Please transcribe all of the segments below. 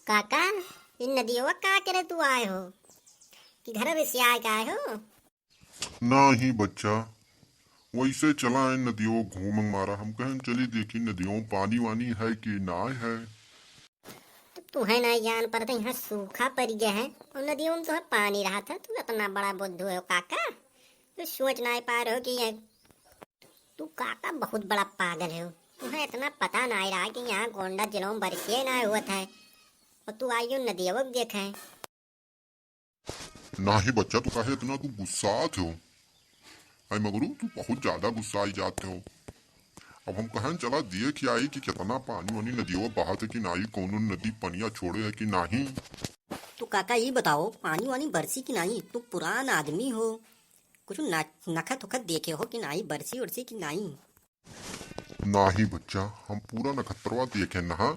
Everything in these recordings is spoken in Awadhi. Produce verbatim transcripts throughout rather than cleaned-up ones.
काका, इन नदियों का करे तू आए हो कि घर में से आए के आए हो? नाही बच्चा, वैसे चला है नदियों घूम मारा। हम कहन चली देखी नदियों पानी वानी है कि ना है। तो तुम्हें नहीं जान पड़ता, यहाँ सूखा पड़ गया है और नदियों में तुम्हें पानी रहा था। तू इतना बड़ा बुद्धू हो काका, तू सोच नहीं पा रहे हो कि ये तू काका बहुत बड़ा पागल है। तुम्हें इतना पता नहीं रहा कि यहाँ गोंडा जिलों में बरसिए नहीं हुआ था और तू आइयो नदियों को देखे। नाही बच्चा, तू काहे इतना तू गुस्सात हो? आई मगरू, तू बहुत ज्यादा गुस्साई जात हो। अब हम कहन चला देख आई कि कितना पानी वानी नदियों बहत है कि नाही, कौनो नदी पनिया छोड़े है कि नाही। तू काका ये बताओ, पानी वानी बरसी कि नाही? तू पुरान आदमी हो, कुछ न-, नखत उखत देखे हो कि नाही, बरसी उरसी कि नाही? नाही बच्चा, हम पूरा नखत्रवा देखे नहा,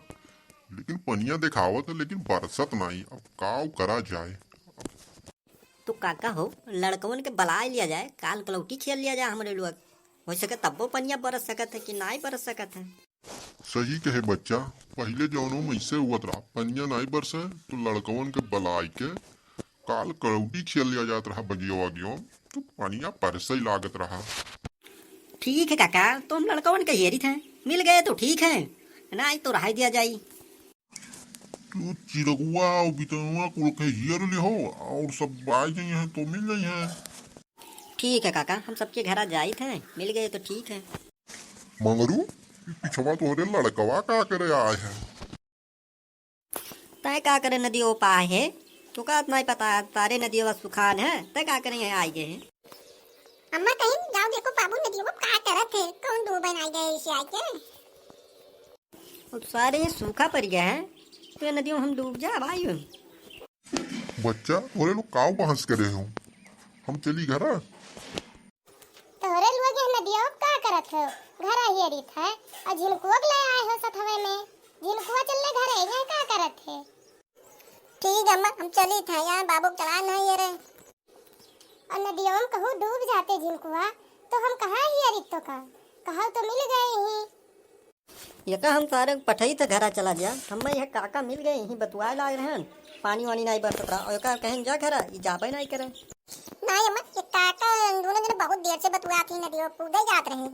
लेकिन पनिया देखावत है, लेकिन बरसत नाही। अब काव करा जाए? तो काका हो, लड़कवन के बलाए लिया जाए, काल कलौटी खेल लिया जाए हमरे लोग। हो सके तब्बो पनिया बरस सकत है कि नाही बरस सकत है। सही कहे बच्चा, पहिले जौनो में ऐसे हुअत रहा, पनिया नाही बरसे तो लड़कवन के बलाए के काल कलौटी खेल लिया जात रहा बगियो वगियो, तो पनिया बरसे ही लागत रहा। ठीक है काका, तो हम लड़कवन के हेरित हैं, मिल गए तो ठीक है, नाही तो रहाई दिया जाई। तू चिरगुआ और बितनुआ कुल के हेर लिहो और सब आ जाई हैं तो मिल जाई हैं। ठीक है काका, हम सबके घरा जाइत हैं, मिल गए तो ठीक है। मंगरू, ई पिछवा तोहरे लड़कवा का करे आए हैं? तय का करे नदियों पाए है? तू का इतना ही पता है, तारे नदियों सुखान है, तय का करे यहाँ आए गए हैं? अम्मा कहीं जाओ देखो बाबू नदियों का करत है, कौन डूबन आ गए इसे आके? अब सारे ये सूखा पड़ गया है, तो ये नदियों हम डूब जा भाई। बच्चा, तोरे लोग काव बहस करे हो? हम चली घरा। तोरे लोग ये नदियों का करत हो? घरा हेरित है, और झिनकुआ के ले आए हो सथवे में। झिनकुआ चल ले घरे, यहाँ का करत है? ठीक अम्मा, हम चली थे, यहाँ बाबू के चलान है ये रे। और नदियों में कहूँ डूब जाते झिनकुआ, तो हम कहाँ हेरित तो का? कहा तो मिल गए ही। ये का हम सारे पठई थे घरा चला जा, हम यह काका मिल गए, यहीं बतुआए लाग रहन, पानी वानी नाही बरसत रहा, और का कहन जा घरा, ई जाबे नाही करे। नाही अम्मा, ये काका दोनों जने बहुत देर से बतुआत ही नदियों कूदे जात रहे।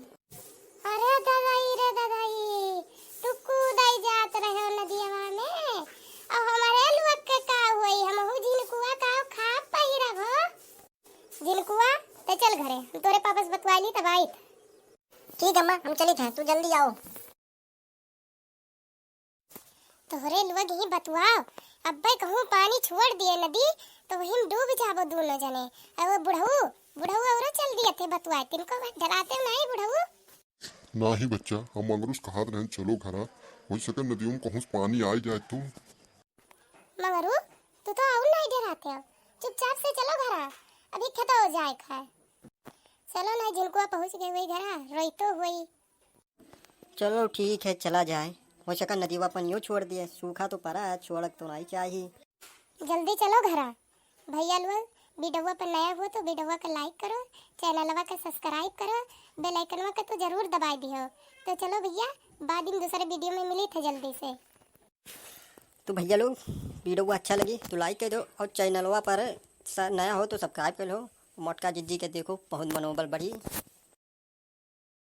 अरे ददाई रे ददाई, तू कूदे जात रहे नदियावा में, और हमारे लोग के का होई, हमहू झिनकुआ का खा पहिरब हो। झिनकुआ, ते चल घरे, हम तोरे पापा से बतुआई ली तब आइत। ठीक अम्मा, हम चलित हैं, तू जल्दी आओ। तोहरे लोग ही बतुआओ, अब्बे कहूँ पानी छोड़ दिए नदी, तो वही में डूब जाबो दोनों जने। और वो बुढ़ऊ, बुढ़ऊ औरो चल दिए थे बतुआए, तिनको डराते नहीं बुढ़ऊ? नाही बच्चा, हम मंगरूस कहत रहन चलो घरा, हो सके नदियों में कहूँ से पानी आई जाए तो। मंगरू, तू तो और नहीं डराते हो, चुपचाप से चलो घरा, अभी खेतो हो जाए खाए। चलो नहीं, झिनकुआ पहुँच गए हुई घरा, रोई तो हुई। चलो ठीक है, चला जाए। हो सका नदीवा पनियो छोड़ दिए, सूखा तो पड़ा है, छोड़क तो नहीं चाहिए। जल्दी चलो घरा। भैया लोग, वीडियोवा पर नया हो तो वीडियोवा का like करो, चैनलवा का subscribe करो, बेल आइकनवा का तो जरूर दबाई दिहो। तो चलो भैया, बाद में दूसरे वीडियो में मिली थे जल्दी से। तो भैया लोग, वीडियोवा अच्छा लगी तो like कर दो और चैनलवा पर स-, नया हो तो subscribe कर लो। मोटका जिज्जी के देखो, बहुत मनोबल बढ़ी।